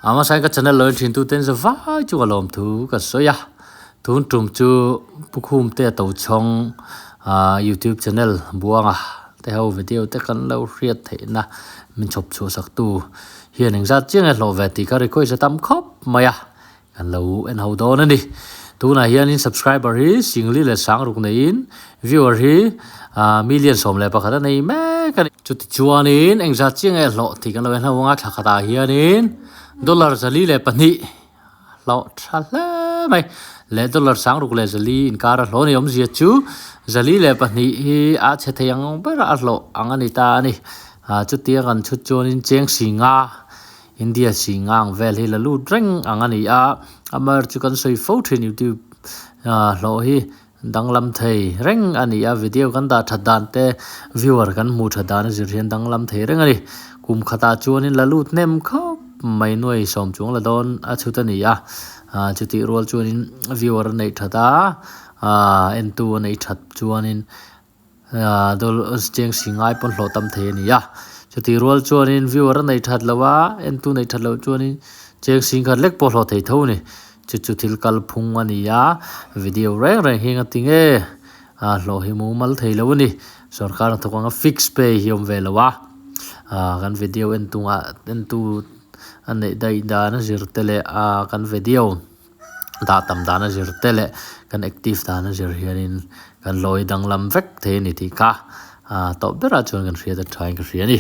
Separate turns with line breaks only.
Hmasain ka channel lo en thin tuten zavai chu ka lawm thu ka sawi a, tun tum chu Pu Khumte a tochhawng ah youtube channel Buanga te ho video te kan lo hriat theihna min chhawp chhuah sak tu hian engzat chiang e hlawh ve tih ka request a tam khawp mai a. Kan lo en ho dawn a ni. Tunah hianin subscriber hi singli leh sangruk neiin viewer hi million 11 a nei mek a ni. Chuti chuanin engzat chiah nge hlawh tih kan lo en ho anga thla khatah hianin dollar 402 hlawh tha hle mai leh dollar 604 inkar a hlawh a ni. Awmzia chu 402 hi a chhe thei ang berah a hlawh ang a ni ta a ni. Chutia kan chhut chuanin cheng singa India si ngang vel hi la lut reng ang a ni a, amaherawhchu chu kan sawi fo thin youtube hlawh hi danglam thei reng a ni a, video kan dah that dan te viewer kan hmuh that dan a zir hian danglam thei reng a ni. Kum khatah chuanin la lut hnem khawp mai nuai sawm chuang la dawn a chhut a ni a, chutih rual chuanin viewer a neih that a, entu a neih that chuanin Cheng si ngai pawn hlawh tam thei a ni a, chutih rual chuanin viewer a nei that lo a, entu nei that loh chuanin cheng sing khat lek pawh hlawh thei tho a ni. Chu chu thil kal phung a ni a, video reng reng hi engati nge hlawh hi mumal thei lo a ni. Sorkar hnathawk anga fix pay hi a awm ve lo a, kan video entu ngah entu a neih daih dan a zir te leh kan video. Dah tam dan a zir te leh kan active dan a zir hianin kan lawi danglam vek thei a ni tih kha tawp berah chuan kan hriat a thain ka hria a ni.